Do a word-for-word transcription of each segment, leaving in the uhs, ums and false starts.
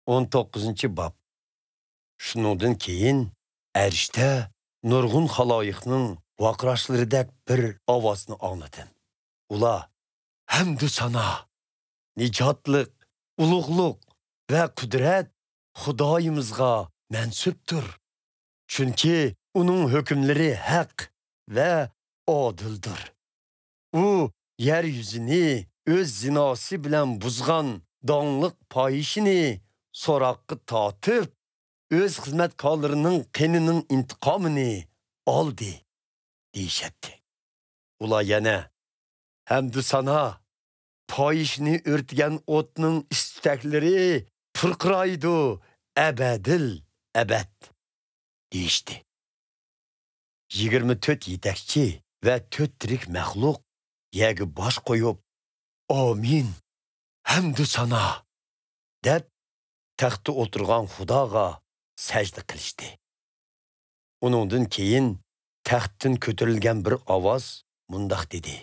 ئون توققۇزىنچى باب. شۇنىڭدىن كېيىن ئەرشتە نۇرغۇن خالايىقنىڭ ۋارقىراشلىرىدەك بىر ئاۋازنى ئاڭلىدىم. ئۇلار، ھەمدۇ سانا، نىجاتلىق، ئۇلۇغلۇق ۋە قۇدرەت خۇدايىمىزغا مەنسۇپتۇر. چۈنكى ئۇنىڭ ھۆكۈملىرى ھەق ۋە ئادىلدۇر. ئۇ يەر يۈزىنى ئۆز زىناسى بىلەن بۇزغان داڭلىق پاھىشىنى سوراققا تارتىپ، ئۆز خىزمەتكارلىرىنىڭ قېنىنىڭ ئىنتىقامىنى ئالدى، دېيىشەتتى. ئۇلار يەنە، ھەمدۇ سانا، پاھىشىنى ئۆرتىگەن ئوتنىڭ ئىس-تۈتەكلىرى پۇرقىرايدۇ ئەبەدىل ئەبەد، دېيىشتى. يىگىرمە تۆت يېتەكچى ۋە تۆت تىرىك مەخلۇق يەرگە باش قويۇپ، ئامىن، ھەمدۇ سانا، دەپ، تەختتە ئولتۇرغان خۇداغا سەجدە قىلىشتى. ئۇنىڭدىن كېيىن تەختتىن كۆتۈرۈلگەن بىر ئاۋاز مۇنداق دېدى: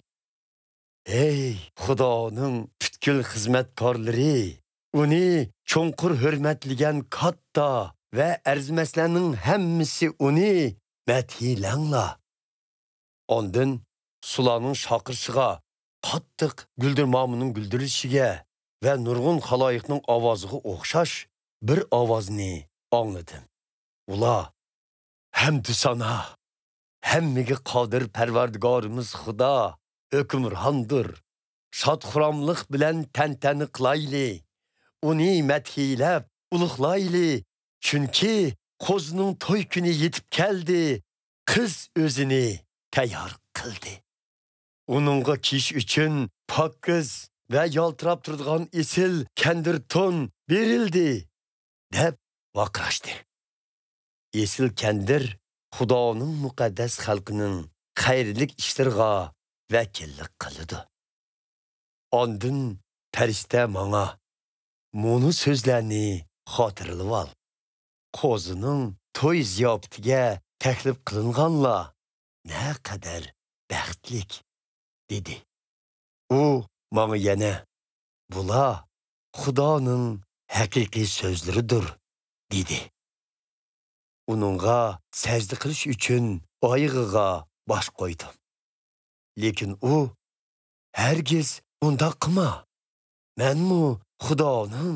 ھەي، خۇدانىڭ پۈتكۈل خىزمەتكارلىرى، ئۇنى چوڭقۇر ھۆرمەتلىگەن كاتتا ۋە ئەرزىمەسلەرنىڭ ھەممىسى ئۇنى مەدھىيلەڭلار. ئاندىن سۇلارنىڭ شارقىرىشىغا، قاتتىق گۈلدۈرمامىنىڭ گۈلدۈرلىشىگە ۋە نۇرغۇن خالايىقنىڭ ئاۋازىغا ئوخشاش بىر ئاۋازنى ئاڭلىدىم. ئۇلار، ھەمدۇ سانا، ھەممىگە قادىر پەرۋەردىگارىمىز خۇدا ھۆكۈمراندۇر. شاد-خۇراملىق بىلەن تەنتەنە قىلايلى. ئۇنى مەدھىيلەپ ئۇلۇغلايلى. چۈنكى قوزىنىڭ توي كۈنى يېتىپ كەلدى. قىز ئۆزىنى تەييار قىلدى. ئۇنىڭغا كىيىش ئۈچۈن پاكىز ۋە يالتىراپ تۇرىدىغان ئېسىل كەندىر تون بېرىلدى، دەپ ۋارقىراشتى. ئېسىل كەندىر خۇدانىڭ مۇقەددەس خەلقىنىڭ خەيرلىك ئىشلىرىغا ۋەكىللىك قىلىدۇ. ئاندىن پەرىشتە ماڭا، مۇنۇ سۆزلەرنى خاتىرىلىۋال. قوزىنىڭ توي زىياپىتىگە تەكلىپ قىلىنغانلار نەقەدەر بەختلىك، دېدى. ئۇ ماڭا يەنە، بۇلار خۇدانىڭ ھەقىقىي سۆزلىرىدۇر، دېدى. ئۇنىڭغا سەجدە قىلىش ئۈچۈن ئايىغىغا باش قويدۇم. لېكىن ئۇ، ھەرگىز ئۇنداق قىلما. مەنمۇ خۇدانىڭ،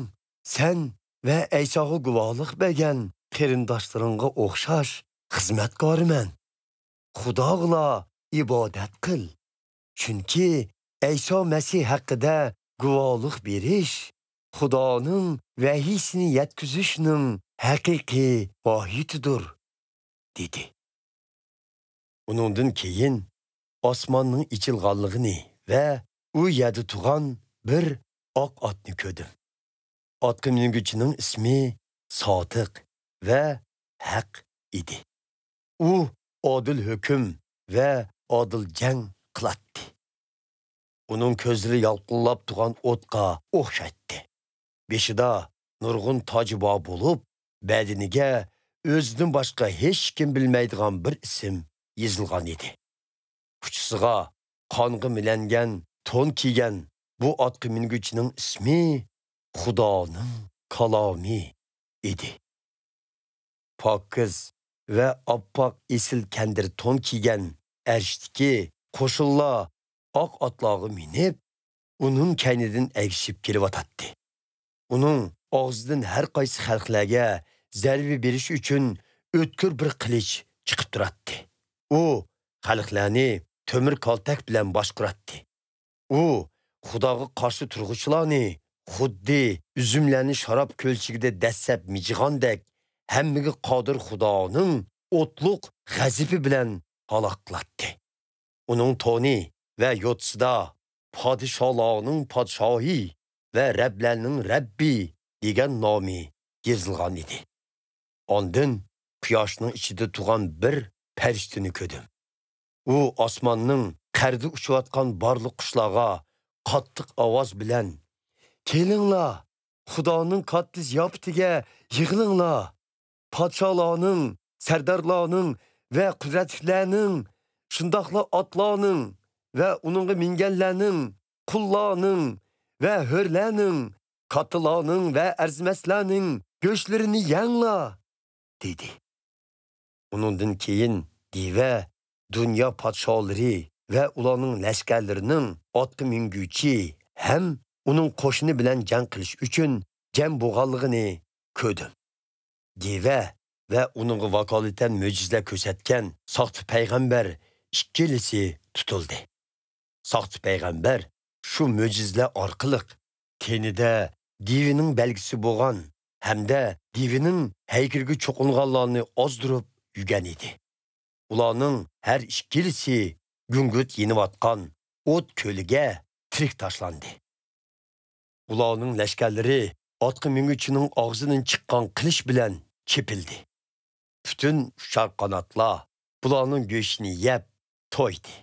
سەن ۋە ئەيساغا گۇۋاھلىق بەرگەن قېرىنداشلىرىڭغا ئوخشاش خىزمەتكارىمەن. خۇداغىلا ئىبادەت قىل. چۈنكى ئەيسا مەسىھ ھەققىدە گۇۋاھلىق بېرىش خۇدانىڭ ۋەھىيسىنى يەتكۈزۈشنىڭ ھەقىقىي ماھىيىتىدۇر، دېدى. ئۇنىڭدىن كېيىن ئاسماننىڭ ئېچىلغانلىقىنى ۋە ئۇ يەردە تۇرغان بىر ئاق ئاتنى كۆردۈم. ئاتقا مىنگۈچىنىڭ ئىسمى سادىق ۋە ھەق ئىدى. ئۇ ئادىل ھۆكۈم ۋە ئادىل جەڭ قىلاتتى. ئۇنىڭ كۆزلىرى يالقۇنلاپ تۇرغان ئوتقا ئوخشايتتى. بېشىدا نۇرغۇن تاجى بار بولۇپ، بەدىنىگە ئۆزىدىن باشقا ھېچكىم بىلمەيدىغان بىر ئىسىم يېزىلغان ئىدى. ئۇچىسىغا قانغا مىلەنگەن تون كىيگەن بۇ ئاتقا مىنگۈچىنىڭ ئىسمى خۇدانىڭ كالامى ئىدى. پاكىز ۋە ئاپئاق ئېسىل كەندىر تون كىيگەن ئەرشتىكى قوشۇنلار ئاق ئاتلارغا مىنىپ، ئۇنىڭ كەينىدىن ئەگىشىپ كېلىۋاتاتتى. ئۇنىڭ ئاغزىدىن ھەر قايسى خەلقلەرگە زەربە بېرىش ئۈچۈن ئۆتكۈر بىر قىلىچ چىقىپ تۇراتتى. ئۇ خەلقلەرنى تۆمۈر كالتەك بىلەن باشقۇراتتى. ئۇ خۇداغا قارشى تۇرغۇچىلارنى خۇددى ئۈزۈملەرنى شاراب كۆلچىكىدە دەسسەپ مىجىغاندەك، ھەممىگە قادىر خۇدانىڭ ئوتلۇق غەزىپى بىلەن ھالاك قىلاتتى. ئۇنىڭ تونى ۋە يوتىسىدا پادىشاھلارنىڭ پادىشاھى ۋە رەبلەرنىڭ رەببى دېگەن نامى يېزىلغان ئىدى. ئاندىن قۇياشنىڭ ئىچىدە تۇرغان بىر پەرىشتىنى كۆردۈم. ئۇ ئاسماننىڭ قەردە ئۇچۇۋاتقان بارلىق قۇشلارغا قاتتىق ئاۋاز بىلەن، كېلىڭلار، خۇدانىڭ كاتتا زىياپىتىگە يىغىلىڭلار. پادىشاھلارنىڭ، سەردارلارنىڭ ۋە قۇدرەتلىكلەرنىڭ، شۇنداقلا ئاتلارنىڭ ۋە ئۇنىڭغا مىنگەنلەرنىڭ، قۇللارنىڭ ۋە ھۆرلەرنىڭ «كاتتىلارنىڭ ۋە ئەرزىمەسلەرنىڭ گۆشلىرىنى يەڭلار!» دېدى. ئۇنىڭدىن كېيىن دىۋە دۇنيا پادىشاھلىرى ۋە ئۇلارنىڭ لەشكەرلىرىنىڭ ئاتقا مىنگۈچى ھەم ئۇنىڭ قوشۇنى بىلەن جەڭ قىلىش ئۈچۈن جەم بولغانلىقىنى كۆردۈم. دىۋە ۋە ئۇنىڭغا ۋاكالىتەن مۆجىزىلەر كۆرسەتكەن ساختا پەيغەمبەر ئىككىلىسى تۇتۇلدى. ساختا پەيغەمبەر شۇ مۆجىزىلەر ئارقىلىق تېنىدە دىۋىنىڭ بەلگىسى بولغان ھەمدە دىۋىنىڭ ھەيكىلىگە چوقۇنغانلارنى ئازدۇرۇپ يۈگەن ئىدى. ئۇلارنىڭ ھەر ئىككىلىسى گۈڭگۈرت يېنىۋاتقان ئوت كۆلىگە تىرىك تاشلاندى. ئۇلارنىڭ لەشكەرلىرى ئاتقا مىنگۈچىنىڭ ئاغزىدىن چىققان قىلىچ بىلەن چېپىلدى. پۈتۈن ئۇچار قاناتلار بۇلارنىڭ گۆشىنى يەپ تويدى.